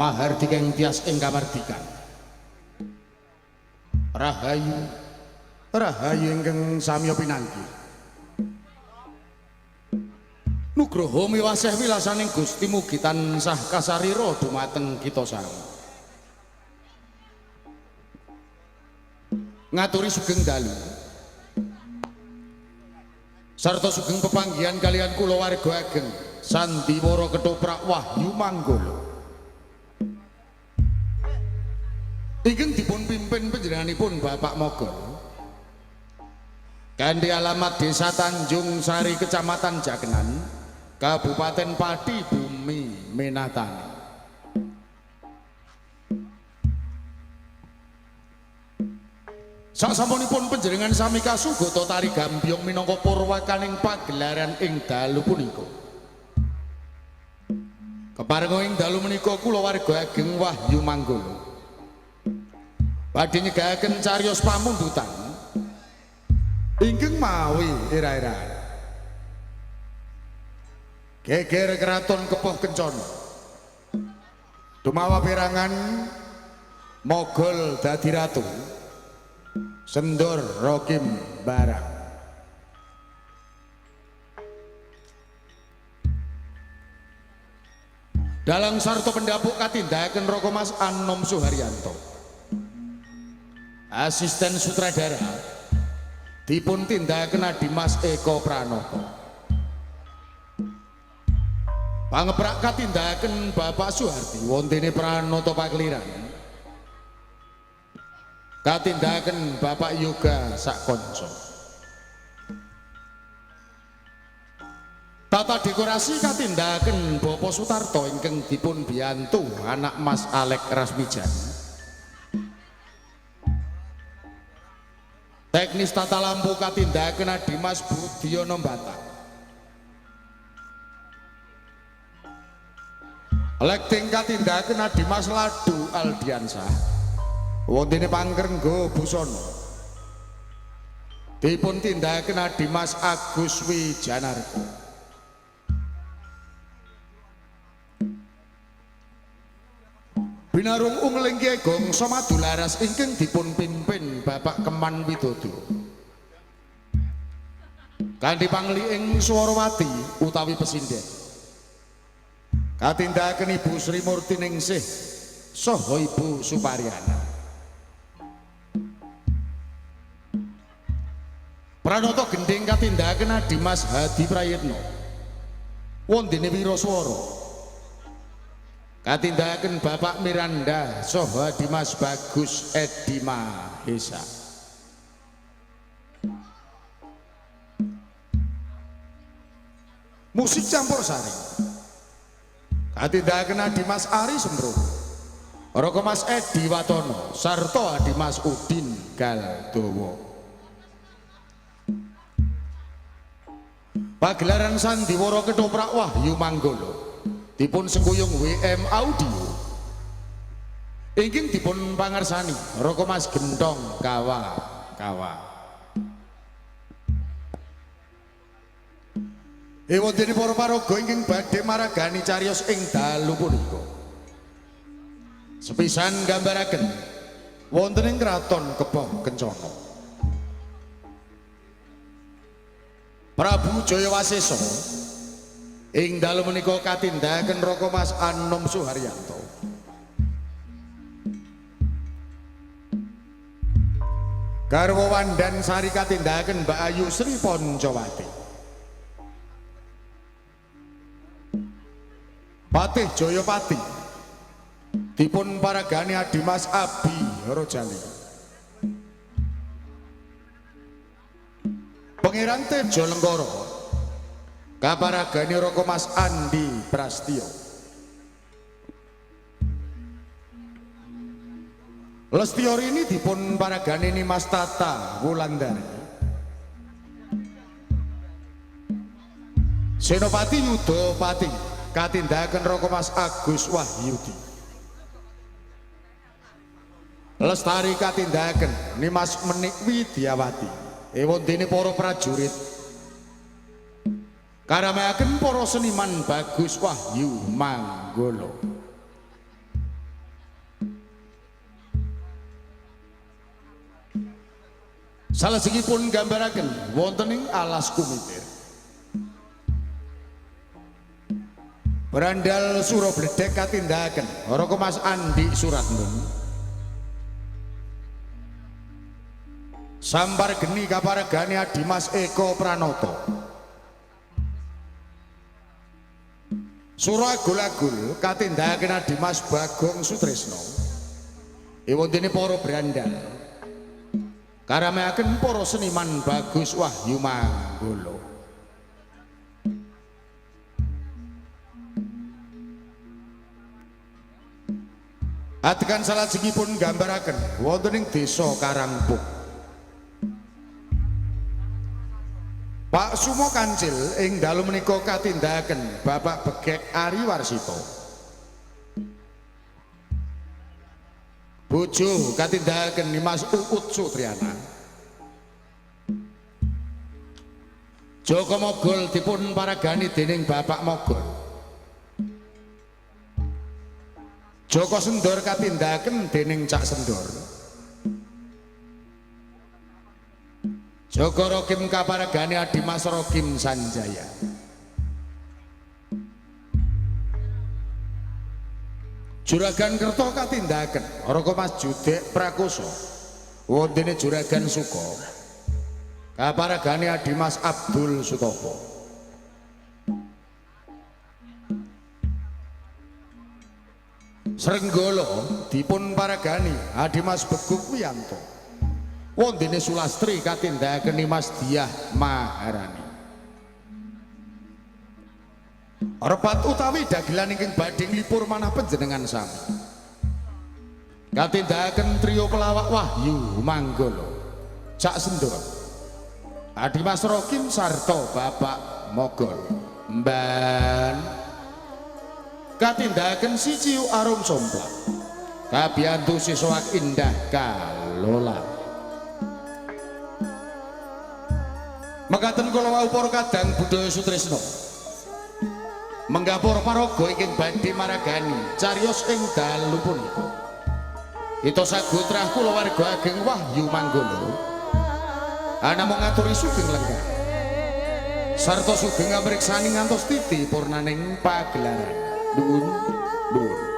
Mahardika ing tias ing kamardikan. Rahayu rahayu ingkang samya pinanggih. Nugroho miwaseh wilasaning Gusti mugi tansah kasarira dumateng kita sami. Ngaturi sugeng dalu sarta sugeng pepanggihan kalian kula warga ageng Sandiwara Ketoprak Wahyu Manggala. Ingkang dipun pimpin panjenenganipun Bapak Mogol kanthi alamat Desa Tanjung Sari, Kecamatan Jakenan, Kabupaten Pati, Bumi Menatani. Sasampunipun panjenengan sami kasugata tari gambyong minangka purwakaning pagelaran ing dalu punika. Keparenga ing dalu menika kula warga ageng Wahyu Manggala badhe nyegahaken cariyos pamundutan ingkang mawi era-era geger keraton Kepoh Kencana dumawa perangan Mogol dadi ratu Sendor Rokim Barang. Dalang sarta pendapuk katindakaken Raka Mas Anom Suharyanto. Asisten sutradara dipun tindakaken Adimas Eko Pranoto. Pangeprak katindakaken Bapak Suharti wontene Pranoto Pakeliran. Katindakaken Bapak Yoga Sakonco. Tata dekorasi katindakaken Bapak Sutarto ingkang dipun biyantu anak Mas Alek Rasmijan. Teknis tata lampu katindakaken Adimas Budiono Batak. Lighting katindakaken Adimas Ladu Aldiansah. Wontene Pangkrenggo Busana dipun tindakaken Adimas Agus Wijanarko. Binarung ungling Ki Gongso Madularas ingkang dipun pimpin Bapak Keman Widodo. Kanthi pangliing Swarawati utawi pesinden. Katindakaken Ibu Sri Murtiningsih saha Ibu Suparyana. Pranoto gendhing katindakaken Adimas Hadi Prayitno. Wondene Wiraswara katindakaken Bapak Miranda saha Dimas Bagus Edi Mahesa. Musik campur sari katindakaken Adimas Ari Sembro, Raka Mas Edi Watono sarta Adimas Udin Galdowo. Pagelaran Sandiwara Ketoprak Wahyu Manggala dipun sengkuyung WM Audio ingkang dipun pangarsani Raka Mas Gentong Kawa Kawa. Ewontene para paraga ingkang badhe maragani cariyos ing dalu punika. Sepisan nggambaraken wonten ing kraton Kepoh Kencana. Prabu Jayawasesa ing dalu menika katindakaken Raka Mas Anom Suharyanto. Garwa Wandan Sari katindakaken Mbak Ayu Sri Poncowati. Patih Jayapati dipun paragani Adimas Abi Rojali. Pangeran Tejo Lenggoro kaparagani Raka Mas Andi Prastyo. Lestiorini dipun paragani Nimas Tata Wulandari. Senopati Yudapati katindakaken Raka Mas Agus Wahyudi. Lestari katindakaken Nimas Menik Widyawati. Ewondene para prajurit karamekaken para seniman Bagus Wahyu Manggala. Salajengipun gambaraken wonten ing alas Kumitir. Berandal Suro Bledek katindakaken Raka Mas Andi Suratmun. Sambar Geni kaparegane Adimas Eko Pranoto. Suro Agul-agul katindakaken Adimas Bagong Sutrisno. Iwontene para berandal karameaken para seniman Bagus Wahyu Manggolo. Adegan salajengipun gambaraken wonten ing desa Karangpuk. Pak Sumo Kancil ing dalu menika katindakaken Bapak Begek Ari Warsito. Bojo katindakaken Mas Uut Sutriana. Joko Mogol dipun paragani dening Bapak Mogol. Joko Sendor katindakaken dening Cak Sendor. Joko Rokim kaparagane Adimas Rokim Sanjaya. Juragan Kerto katindakaken Raka Mas Judek Prakoso. Wontene Juragan Suko kaparagane Adimas Abdul Sutopo. Srenggolo dipun paragani Adimas Beguk Wiyanto. Wontene Sulastri katindakaken Mas Diah Maharani. Repat utawi dagelan ingkang badhe nglipur manah panjenengan sami. Katindakaken trio pelawak Wahyu Manggolo, Cak Sendor, Adimas Rokim sarta Bapak Mogol. Mban katindakaken Siciu Arum Somplak kabiyantu sisoak indah kalola. Mekaten kula wau para kadang budaya sutresna menggah para paraga ingkang badhe maragani cariyos ing dalu punika. Ita sagotrah kulawarga ageng Wahyu Manggolo anamung ngaturi sugeng lenggah sarta sugeng ngamriksani ngantos titi purnaning pagelaran. Nuwun nuwun.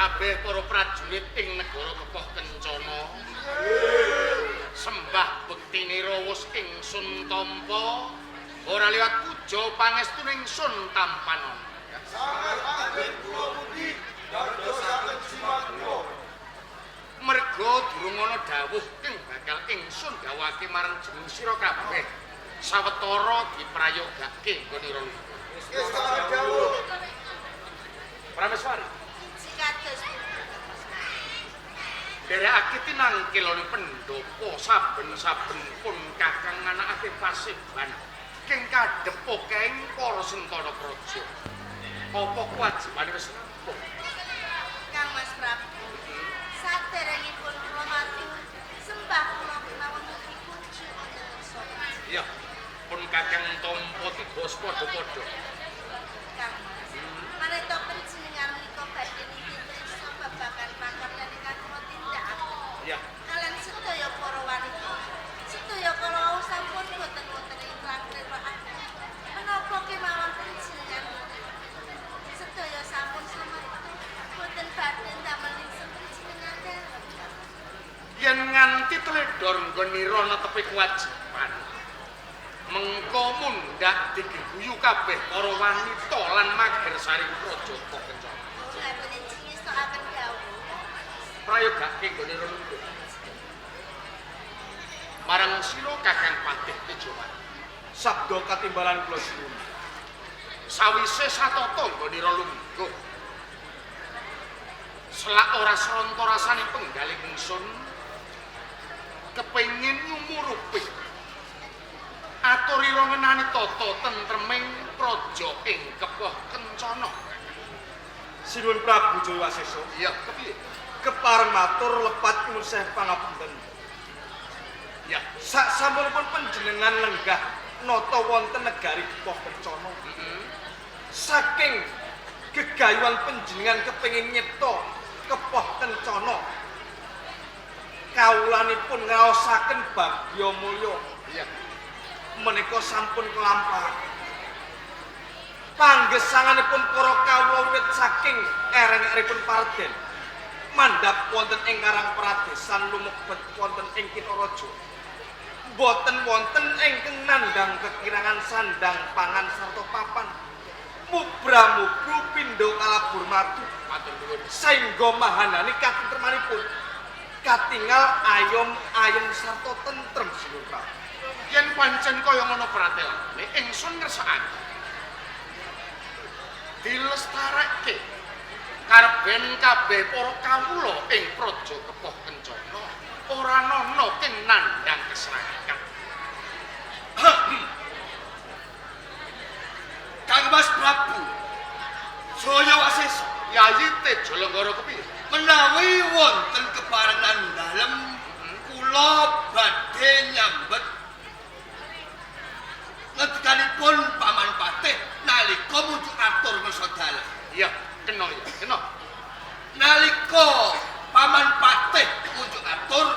Kabeh para prajurit ing negara Kepoh Kencana. Sembah bektinira wus ingsun tampa, ora liwat puja pangestuning sun tampanon. Sangat anggit kula mugi dadosaken jimat kula. Merga durung ana dawuh kang bakal ingsun dawuhake marang jeneng sira kabeh. Sawetara diprayogake nggonira lungguh. Nggih dawuh. Prameswari, Sikados nderekake tinangkil ana pendopo saben-saben pun kakang nganakake paseban keng kadhepokeng para sentana praja. Apa kewajibane wis rampung? Kang Mas Prabu, saderengipun kula matur sembah kula kemawon mugi kunjuk wonten ngarsa. Iya, pun kakang tampa tiba padha-padha. Kang Mas, maneta panjenengan menika badhe niki priksa babagan pakaryan ingkang kula tindakaken. Iya. Kalian sedaya para wanita, sedaya kala wau sampun boten wonten ing klakrewaken. Menapa kemawon panjenengan sedaya sampun sumertu boten badhe ndamel ingsun panjenengan dalem. Yen nganti teledor nggonira netepi kewajiban, mengko mundhak digeguyu kabeh para wanita lan magersari praja Kencana. Ngaten ngestokaken dawuh. Prayogake nggonira lungguh. Marang sira Kakang Patih Tejowati. Sabda katimbalan kula sinuwun. Sawise satata nggonira lungguh, selak ora sronta rasane penggalih ingsun kepengin nyumurupi aturira ngenani tata tentreming praja ing Kepoh Kencana. Sinuwun Prabu Jayawasesa. Iya, kepiye? Kepareng matur lepat nyuwun seh pangapunten. Ya, Sak sampunipun panjenengan lenggah nata wonten negari Kepoh Kencana. Saking gegayuhan panjenengan kepengin nyipta Kepoh Kencana, kawulanipun ngraosaken bagya mulya. Iya. Menika sampun kelampahan. Panggesanganipun para kawula wiwit saking ereng-eripun Parden mandhap wonten ing Karang Pradesan lumebet wonten ing Kitha Raja. Boten wonten ingkang nandhang kekirangan sandang pangan sarta papan. Mubra-mubru pindha kalabur madu Matur nuwun. saengga mahanani katentremanipun katingal ayom ayem sarta tentrem sinuwun Prabu. Yen pancen kaya ngono pratelane ingsun ngersakake dilestarekke karben kabeh para kawula ing praja Kepoh Kencana ora ana keng nandhang kesrakan. Kang Mas Prabu Jayawasesa, Yayi Tejalenggara kepiye? Menawi wonten keparengan dalem kula badhe nyambet ngendikanipun Paman Patih nalika muncul atur ngersa dalem. Iya, kena ya, kena. Nalika Paman Patih muncul atur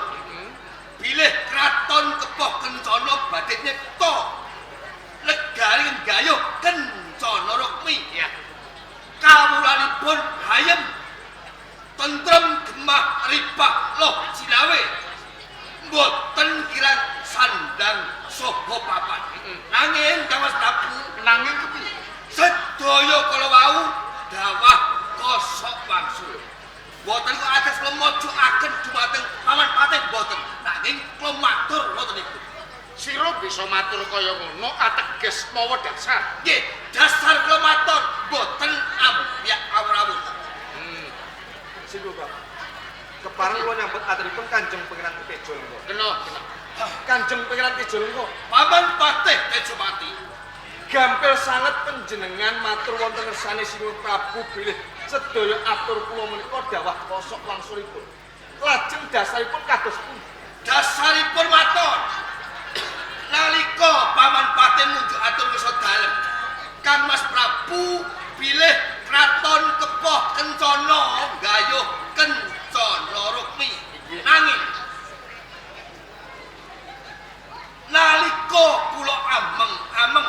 bilih kraton Kepoh Kencana badhe nyipta negari nggayuh Kencana Rukmi. Iya. Kawulanipun hayem tentrem gemah ripah loh jinawe, mboten kirang sandang saha papan. Nanging Kang Mas Prabu, Nanging kepiye? Sedaya kala wau dawah kosok wangsul. Mboten kok atas kula mojokaken dumateng Paman Patih mboten, nanging kula matur ngoten niku. Sira bisa matur kaya ngono ateges mawa dasar. Nggih, dasar kula matur mboten ambyak awur-awur. Sinuwun Prabu. Kepareng kula nyambet aturipun Kanjeng Pangeran Tejalengga. Kena, kena. Kanjeng Pangeran Tejalengga, Paman Patih Tejopati, gampil sanget panjenengan matur wonten ngersane Sinuwun Prabu bilih sedaya atur kula menika dawah kosok wangsulipun. Lajeng dasaripun kados pundi? Dasaripun matur nalika Paman Patih munjuk atur ngersa dalem, Kang Mas Prabu bilih kraton Kepoh Kencana nggayuh Kencana Rukmi. Nanging nalika kula ameng-ameng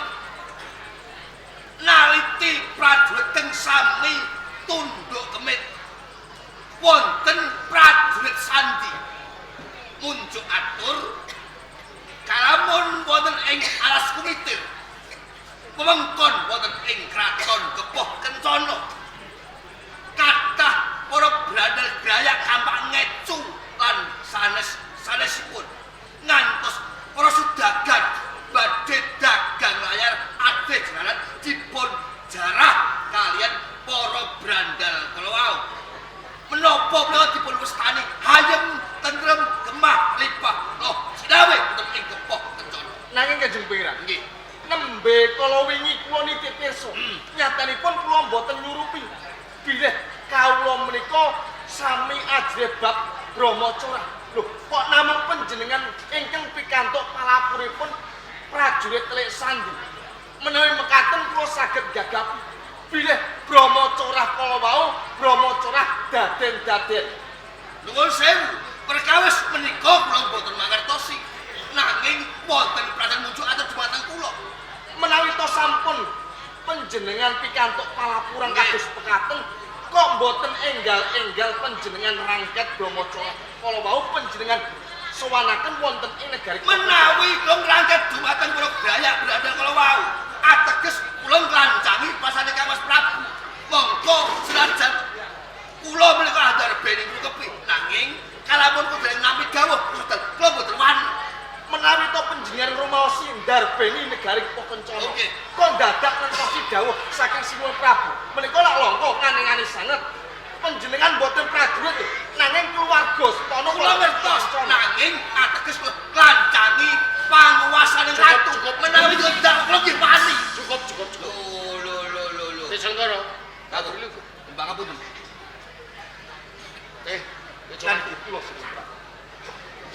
naliti prajurit keng sami tunduk kemit. Wonten prajurit sandi munjuk atur kalamun wonten ing alas kumitir wewengkon wonten ing kraton Kepoh Kencana kathah para brandal grayak kampak ngecu lan sanes sanesipun ngantos para sudagan badhe dagang layar ade jalaran dipun jarah kalian para brandal kala wau. Menapa menawa dipun wastani hayem tentrem gemah lipah loh sinawe wonten ing Kepoh Kencana. Nanging Kanjeng Pangeran, Nggih. Nembe kala wingi kula nitip pirsa. Nyatanipun kula mboten nyurupi. Bilih kawula menika sami ajrih bab Brahmacara. Lho, kok namung panjenengan ingkang pikantuk palapuripun prajurit Telik Sandi. Menawi mekaten kula saged gagapi bilih Brahmacara kala wau Brahmacara daden-daden. Nuwun sewu, perkawis menika kula mboten mangertosi. Nanging wonten prajan muncul atur dumateng kula. Menawi to sampun panjenengan pikantuk palapuran Nggih. kados pekaten kok mboten enggal-enggal panjenengan rangket Brahmacara kala wau panjenengan sowanaken wonten ing negari Menawi kula ngrangket dumateng para grayak brandal kala wau, ateges kula nglancangi pasane Kang Mas Prabu. Mongko senajan kula menika andarbeni ngrukepi, nanging kalamun kula dereng nampi dawuh sudah kula mboten wani. Menawi to panjenengan rumaosi ndarbeni negari Kepoh Kencana Nggih. Kok dadak nentosi dawuh saking Sinuwun Prabu menika lak langka ngane-ngane sanget. Panjenengan mboten prajurit lho, nanging keluarga setana Kula ngertos, nanging ateges kula nglancangi panguwasaning ratu. Menawi tidak kula nggih wani. Cukup, cukup, cukup. Lho lho lho lho lho. Tejanggara, Katur. Mbak ngapunten. Lan kula Sinuwun Prabu.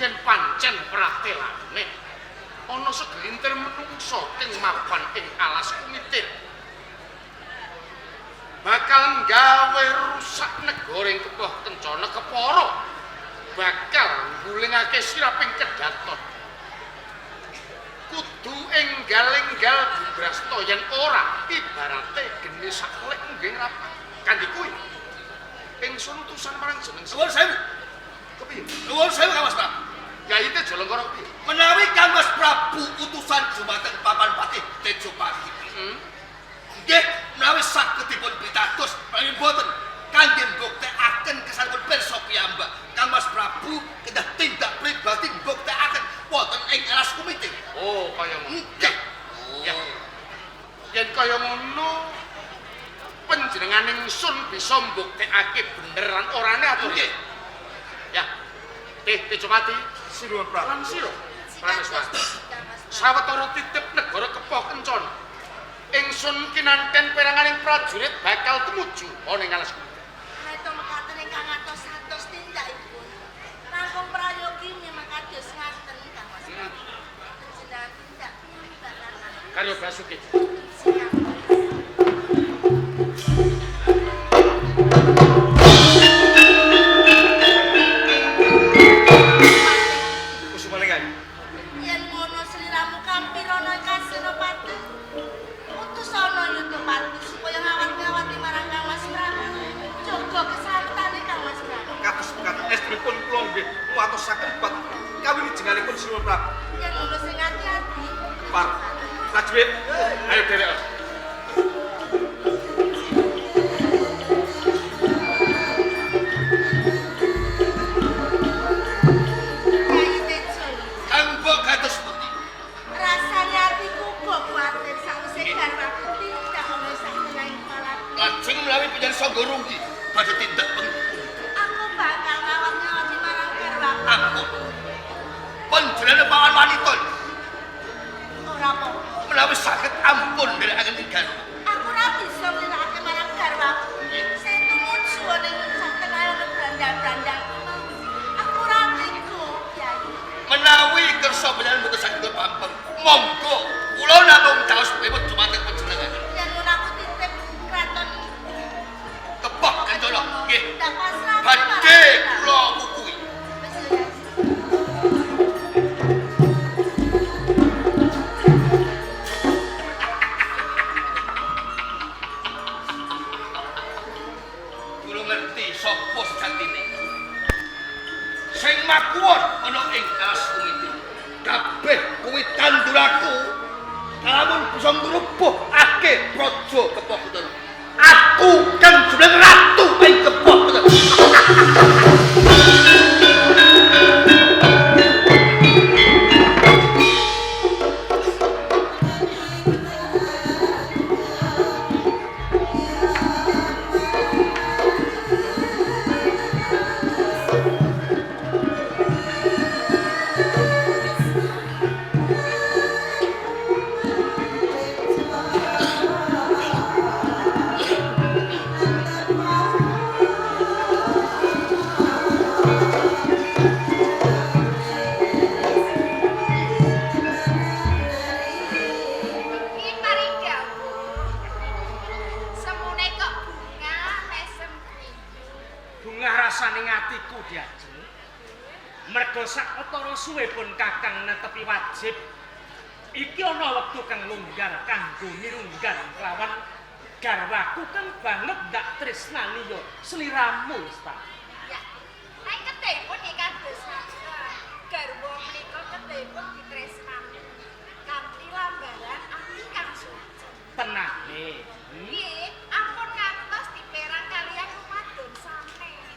Yen pancen pratelane ana segelintir menungsa kang mapan ing alas kumitir bakal nggawe rusak negara ing Kepoh Kencana kepara bakal nggulingake siraping kedaton kudu enggal-enggal dibrasta yen ora ibarate geni saklek nggih rapat kanthi kuwi ingsun utusan marang jeneng Nuwun sewu. Kepiye? Nuwun sewu Kang Mas Prabu. Yai Tejalengkara kepiye? Menawi Kang Mas Prabu utusan dumateng papan patih Tejopati. Nggih, menawi saged dipun pitados menawi mboten kangge mbuktekaken kesanipun pirsa piyambak. Kang Mas Prabu kedah tindak pribadi mbuktekaken wonten ing alas kumitir. Oh, kaya ngono. Nggih. Ya. Yen kaya ngono panjenengan ingsun bisa mbuktekake bener lan orane atur. Nggih. Ya. Teh Tejopati Sinuwun Prabu. lan sira Sikados Prameswari. Kang Mas Prabu. Sawetara titip negara Kepoh Kencana. Ingsun kinanten peranganing prajurit bakal tumuju ana ing alas kumitir. Menawi mekaten ingkang atos-atos tindakipun. Langkung prayogi memang kados ngaten Kang Mas Prabu. Panjenengan tindak piyambak lan Karya Basuki. Siap. Kusumalingga. Yen ngono sliramu kampirana Kasenopati. Utusana Yudapati supaya ngawat-ngawati marang Kang Mas Prabu. Jaga keselamatan Kang Mas Prabu. Kados mekaten estrinipun kula nggih nguwatosaken bab kawilijenganipun Sinuwun Prabu. Yen ngono sing ati-ati. Par prajurit, ayo derek. Kyai Tejo. Kang mbok kados pundi? Rasane atiku uga kuwatir sawise garwaku tindak ana sak tenahing palaku. Lajeng menawi panjenengan sangga runggi badhe tindak pengku. Aku bakal ngawat-ngawati marang garwaku. Ampun. Panjenengan pawan wanita Ora apa-apa. menawi saged ampun nderekaken ing garwa. Aku ora bisa nglirake marang garwaku. Sing tumuju ana ing sak tenahe ana brandal-brandal ku mau. Aku ora tega, Kyai. Menawi kersa panjenengan mboten saged pampeng, monggo kula namung caos pripun dumateng panjenengan. Yen ngono aku titip kraton Kepoh Kencana, nggih. Tak pasrah. Badhe kula kukuhi. Wis ya, Yai. Kula ngerti sapa sejatine. Makuwon ana ing alas Sumiti. Kabeh kuwi tanduraku. Lamun bisa ngrubuhake praja Kepoh Kutara. Aku kang jeneng ratu ing Kepoh Kutara. Iki paring dawuh. Semune kok bunga mesem kriyu. Bungah rasane atiku Diajeng. Merga sawetara suwe pun Kakang netepi wajib. Iki ana wektu kang longgar kanggo mirunggan kelawan garwaku kang banget ndak tresnani ya sliramu wis ta. Ya. Nek kedhipun nggih kados garwa menika kedhipun ditresnani kanthi lambaran ati kang suci. Tenane. Nggih, ampun ngantos diperang kaliyan rumadun sanes.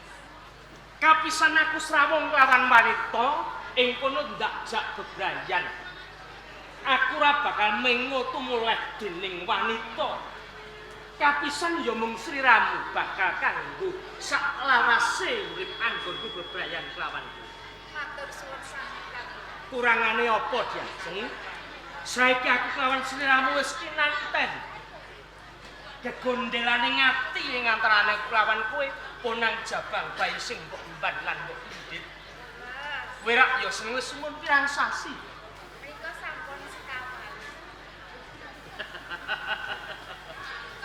Kapisan aku srawung kelawan wanita ing kono ndak jak bebrayan. Aku ora bakal mengo tumuleh dening wanita. Kapisan ya mung sliramu bakal kanggo saklawase urip anggonku bebrayan kelawan kowe. Matur suwun sanget Kakang. Kurangane apa Diajeng? Saiki aku kelawan sliramu wis kinanten. Gegondelane ngati ing antarane kelawan kowe ponang jabang bayi sing mbok emban lan mbok indit. Kowe rak ya seneng wis mun pirang sasi. Menika sampun sekawan.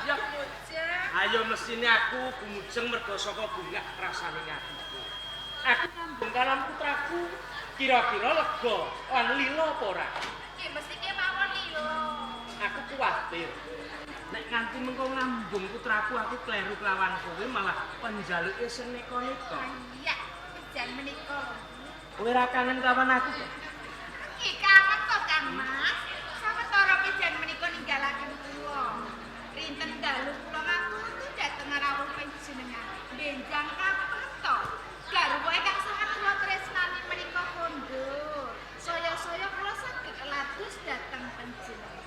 Ya. Bujeng. Ayo mesine aku gumujeng merga saka bungah rasane atiku. Aku ngambung kalam putraku kira-kira lega lan lila apa ora? Nggih mesti kemawon lila. Aku kuwatir. Nek nganti mengko ngambung putraku aku kleru kelawan kowe malah penjaluke sing neka-neka. Iya, pijan menika lho. Kowe ora kangen kelawan aku to? Nggih kangen to Kang Mas. Sawetara pijan menika ninggalaken kula. Rinten dalu kula ngatur dhateng rawuh panjenengan. Benjang kapan to? Garwa ingkang sanget kula tresnani menika kondur. Saya-saya kula saged ladus dhateng panjenengan.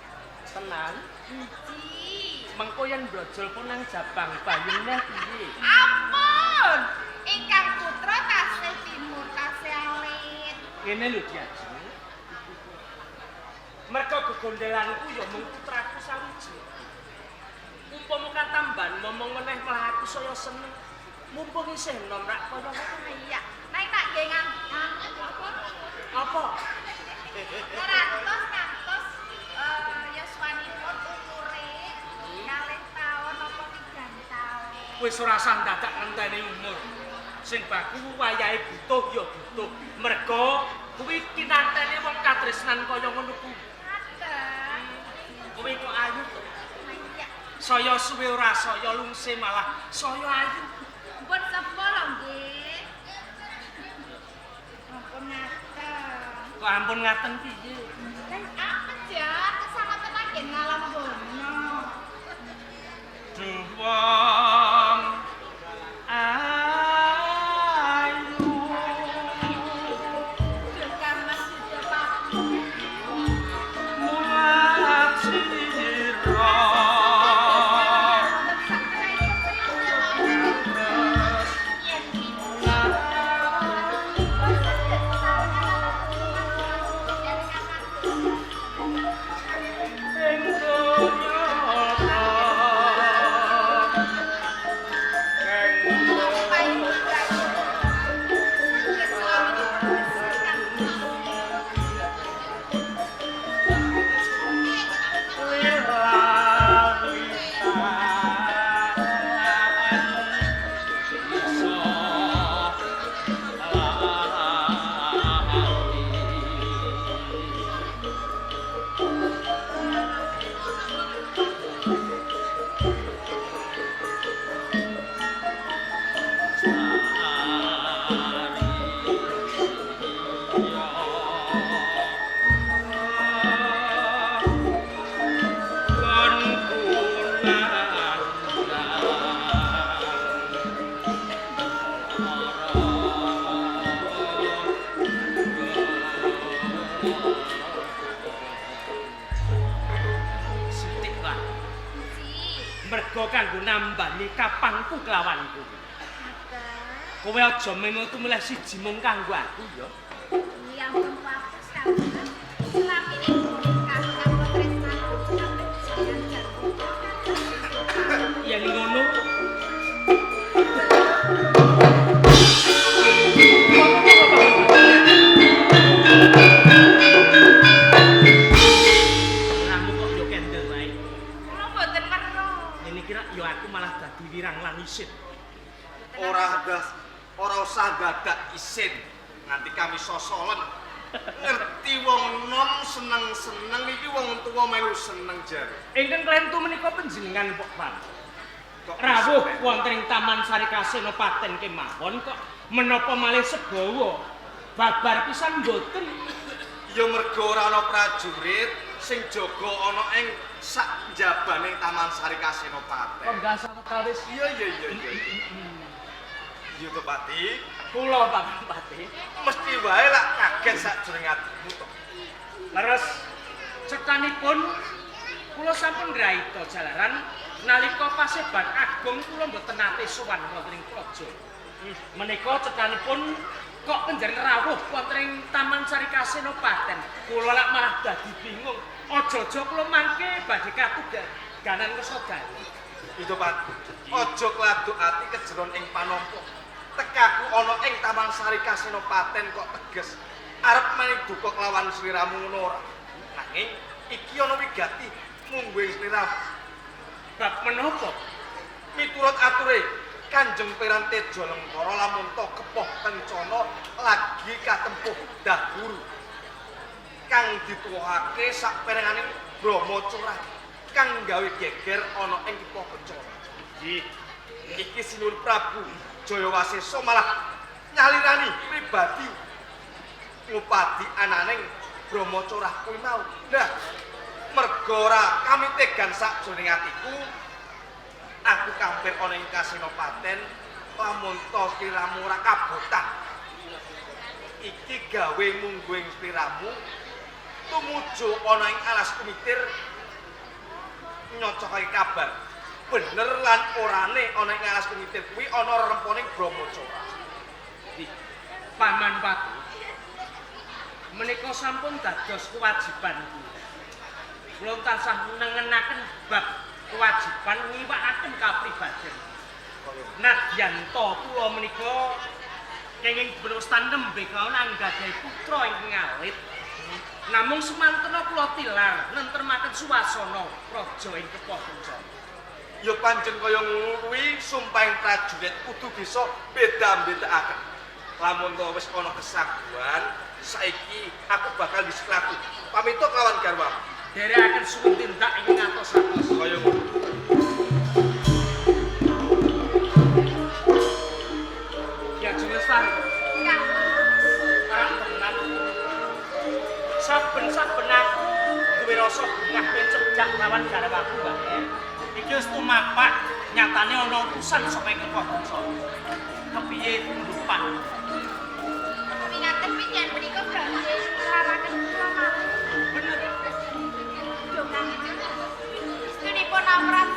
Tenan. Nggih. Mengko yen brojol pun nang jabang bayi neh piye? Ampun. Ingkang putra tasih timur tasih alit. Ngene lho Diajeng. Merga gegondelanku ya mung putraku sawiji. Umpama katamban momong meneh malah aku saya seneng. Mumpung isih enom rak kaya ngono. Iya, nek tak nggih apa? Apa? Ngantos ngantos yuswanipun umure 2 taun apa 3 taun. Wis ora usah dadak ngenteni umur. Sing baku wayahe butuh ya butuh. Merga kuwi kinantene wong katresnan kaya ngono kuwi. Ngaten. Kowe kok ayu to? Iya. Saya suwe ora saya lungse malah saya ayu. Mpun sepuh lho nggih. Ampun ngaten. Kok ampun ngaten piye? Lah apa jan kesamatan lagi ngalam bono. Duh wong ayu. Duh Kang Mas Yudapati. Mulat sira. Ing donya. pangku kelawanku. Kowe aja mengo tumilih siji mung kanggo aku ya. Ya ampun wates Kang. Selamine kang kang tresnan jenengan. Yen ngono Ramu kok yo kendel wae. Kula mboten weruh. Ngene iki rak yo aku malah dadi wirang lan isin. Ora usah dadak isin nganti kami sosolen. Ngerti wong nom seneng-seneng iki wong tuwa melu seneng jare. Ingkang klentu menika panjenengan Pok Pan. Kok Rawuh wonten ing Taman Sari Kasena Paten kemawon kok menapa malih segawa. Babar pisan mboten. Ya mergo ora ana prajurit sing jaga ana ing sak njabane Taman Sari Kasena Paten. Kok sawetawis Iya iya iya iya. Iya to Pati, kula Paman Pati. Mesti wae lak kaget sakjroning atimu to. Leres cetanipun kula sampun ngraita jalaran nalika paseban agung kula mboten nate sowan wonten ing praja. Menika cetanipun kok panjenengan rawuh wonten ing Taman Sari Kasena Paten. Kula lak malah dadi bingung. Aja-aja kula mangke badhe katuganan kersa dalu. Iya Pati, aja kladuk ati kejeron ing panompo. Tekaku ana ing Taman Sari Kasena Paten kok teges arep mening duka kelawan sliramu ngono ora. Nanging iki ana wigati mungguing sliramu. Bab menapa? Miturut ature Kanjeng Peran Teja Lengkara lamun ta kepoh kencana lagi katempuh dahuru kang dituwuhake saperenganing Brahma Curah kang gawe geger ana ing Kepoh Kencana. Nggih. Iki Sinuwun Prabu Jayawasesa malah nyalirani pribadi ngupadi ananing Brahma Curah kuwi mau. Nah, merga ora kami tegan sakjroning atiku, aku kampir ana ing Kasena Paten lamun ta sliramu ora kabotan. Iki gawe mungguing sliramu tumuju ana ing alas kumitir nyocokake kabar bener lan orane ana ing alas kumitir kuwi ana reremponing Brahma Curah. Paman Pati. Menika sampun dados kewajiban kula. Kula tansah nengenaken bab kewajiban ngiwakaken kapribaden. Nadyan ta kula menika kenging dipun nembe kaon anggadhahi putra ingkang alit. Namung semantena kula tilar nentremaken suasana praja ing Kepoh Kencana. Ya pancen kaya ngono kuwi sumpahing prajurit kudu bisa beda-bedakaken. Lamun to wis ana kesaguhan, saiki aku bakal diseklaku. Pamito kelawan garwamu. Dherekaken suwun tindak ing ngatos-atos. Kaya ngono. Ya Lestari, Kang. ora tenan. Saben-saben aku duwe rasa bungah yen cedhak lawan garwaku wae. Iki wis tumapak nyatane ana utusan saka Kepoh Kencana. Kepiye pundhupan? Pingaten pinjen menika badhe nglaraken kula malih. Bener. Istunipun amrat.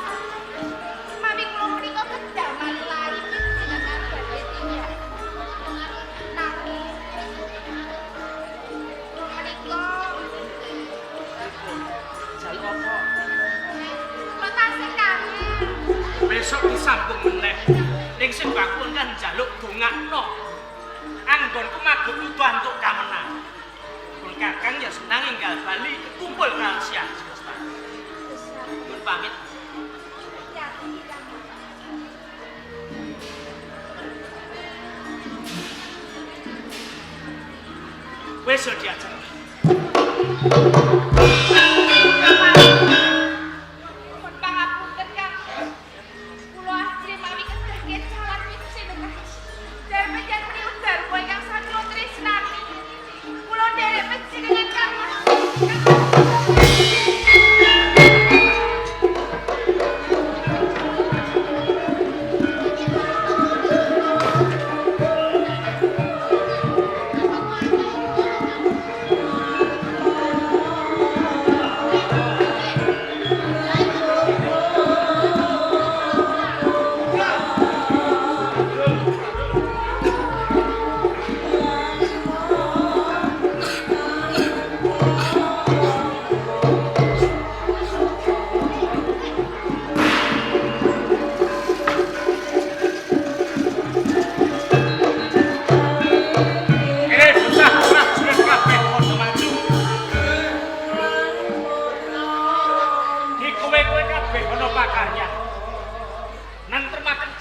Mami kula menika kedah malih panjenengan badhe tindak. Nanging kula menika Jaluk apa? Kula tasih kangen. Besok disambung meneh. Ning sing bakun kan njaluk dongakno. Anggonku magut kudu antuk kamenang. Pun Kakang ya senang enggal bali kumpul karo si Aji Lestari. Mun pamit. Hati-hati Kang. Wis yo diajeng. Pun pangapunten Kang. Kula ajri mawi kedah kecalan panjenengan. Darma jan menika garwa ingkang sami kula tresnani. Kula nderek panjenengan Kang Mas.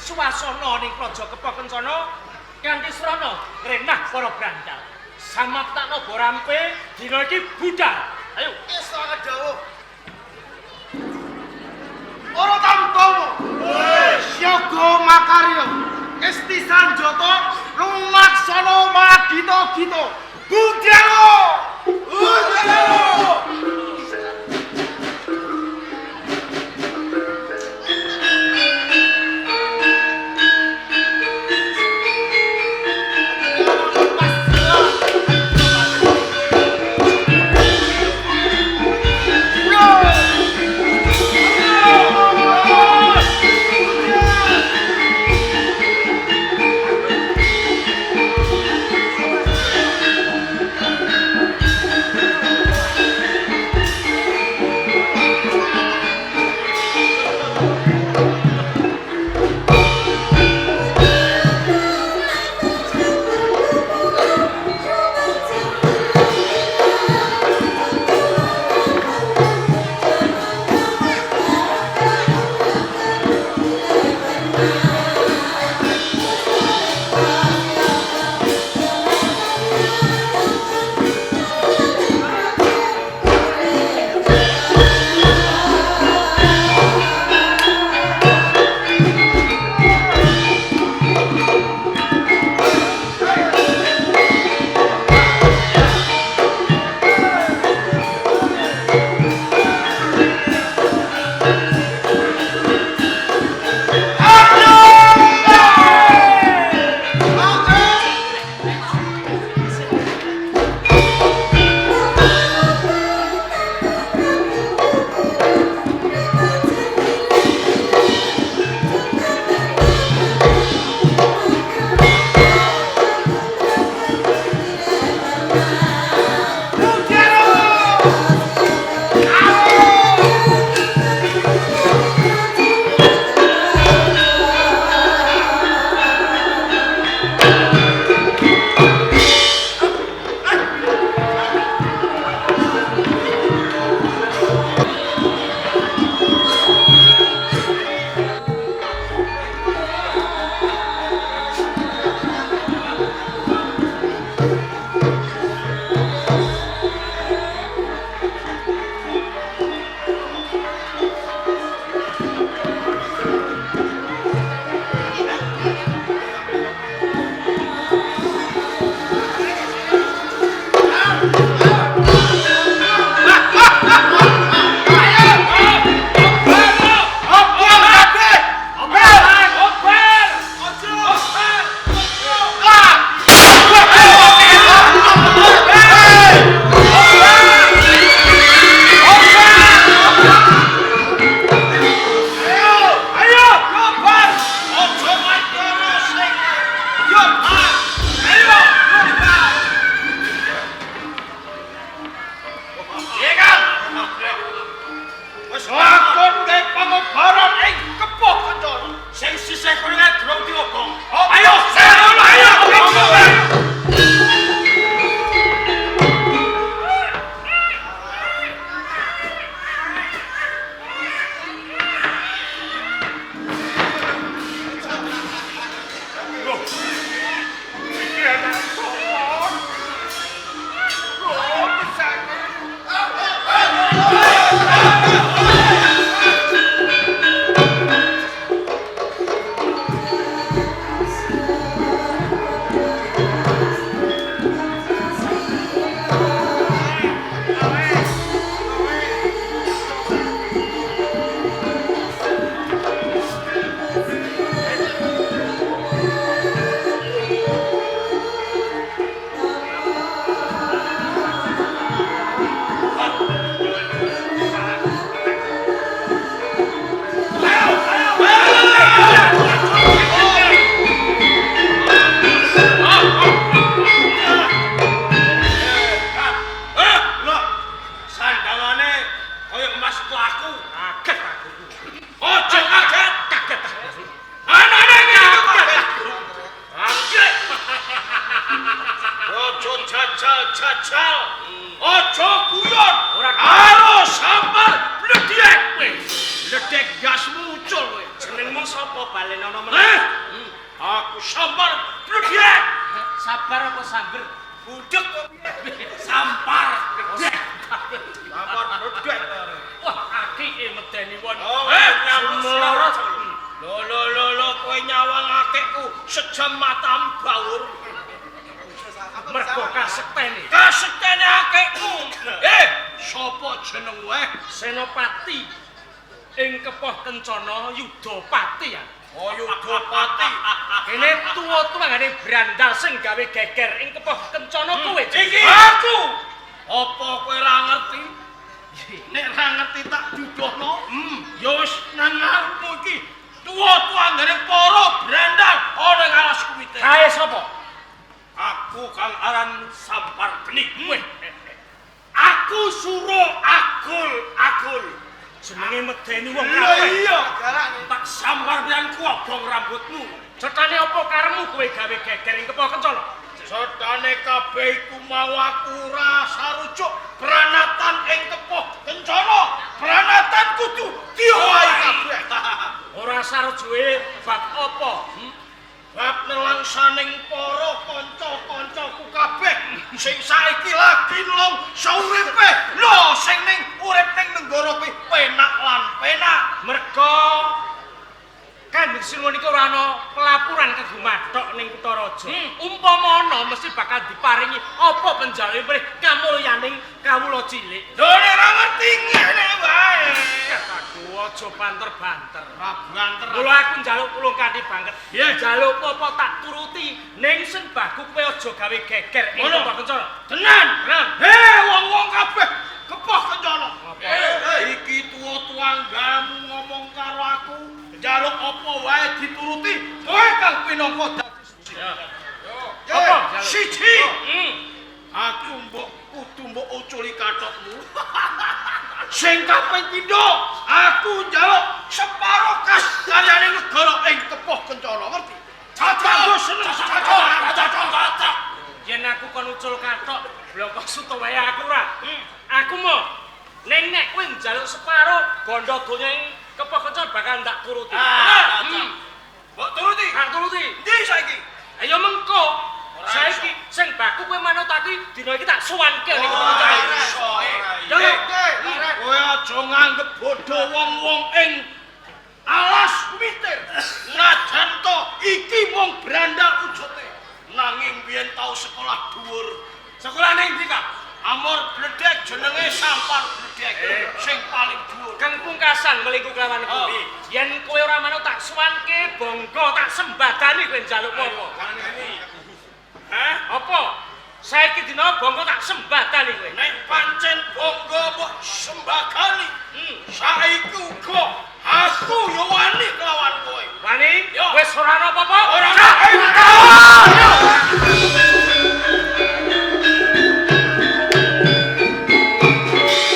Swasana ning Praja Kepo Kencana kanthi srana ngrenah para brandal. Samaptakna borampe dina iki budal. Ayo. Isa dawuh. Ora tamtomo. Siaga makarya. Esti sanjata lumaksana magita-gita. Budhalo! Budhalo! Aku sambar bledek. Sabar apa samber? Budek kok piye? Sampar bledek. Sampar bledek. Wah, akike medeni won. Oh, Melorot. Lho lho lho lho kowe nyawang akikku sejam matamu bawur. Mergo kasektene. Kasektene akikmu. Sapa jenengmu eh? Senopati ing Kepoh Kencana Yudapati ya. Oh, Yudapati. Kene tuwa-tuwangane brandal sing gawe geger ing Kepoh Kencana kowe. Iki aku. Apa kowe ora ngerti? Nek ora ngerti tak duduhno. Ya wis nang ngarepmu iki. Tuwa-tuwangane para brandal ana ing alas kuwite. Kae sapa? Aku kang aran Sampar Geni. Weh. Aku suro agul-agul. Jenenge medeni wong Lha kabeh. iya, tak sambar pian kuobong rambutmu. Cetane apa karepmu kowe gawe geger ing Kepoh Kencana? Cetane kabeh iku mau aku ora sarujuk pranatan ing Kepoh Kencana. Pranatan kudu diowahi kabeh. Ora sarujuke bab apa? Bab nelangsaning para kanca-kancaku kabeh sing saiki lagi nlong sauripe. Lho sing ning urip ning negara kuwi penak lan penak. Merga Kanjeng Sinuwun iki ora ana pelaporan kanggo mathok ning kutha raja. Umpama ana mesti bakal diparingi apa penjaluke mrih kamulyaning kawula cilik. Lho nek ora ngerti ngene wae. Kataku aja banter-banter. Ora banter. Mula aku njaluk tulung kanthi banget. Njaluk apa tak turuti ning sing baku kowe aja gawe geger ing Ngono. Kepoh Kencana. Tenan. Tenan. Hei wong-wong kabeh Kepoh Kencana. Iki tuwa-tuanggamu ngomong karo aku, njaluk apa wae dituruti. Kowe kang pinangka dadi siji. Apa? Siji. Aku mbok kudu mbok uculi kathokmu. Sing kaping pindho, aku njaluk separo kas karyane negara ing Kepoh Kencana, ngerti? Cacah, seneng cacah, cacah, cacah. Yen aku kon ucul kathok, bloko suto wae aku ora. Aku mau ning nek kowe njaluk separo gondo donya ing Kepoh Kencana bakal ndak turuti. Mbok turuti. Tak turuti. Ndi saiki? Ayo mengko. Saiki sing baku kowe manut aku dina iki tak sowanke ning Kepoh Kencana. Iso. Yo, yo. Kowe aja nganggep bodho wong-wong ing alas mitir. Najan to iki mung brandal ujute. Nanging biyen tau sekolah dhuwur. Sekolah ning ndi, Kak? Amor bledek jenenge Sampar Bledek sing paling dhuwur. Kang pungkasan melingku kelawan Oh. kowe. Yen kowe ora manut tak sowanke bangga tak sembadani kowe njaluk apa. Hah? Apa? Saiki dina bangga tak sembadani kowe. Nek pancen bangga mbok sembagani. Saiki uga aku ya wani kelawan kowe. Wani? Yo. Wis ora ana apa-apa? Ora Cak! ana.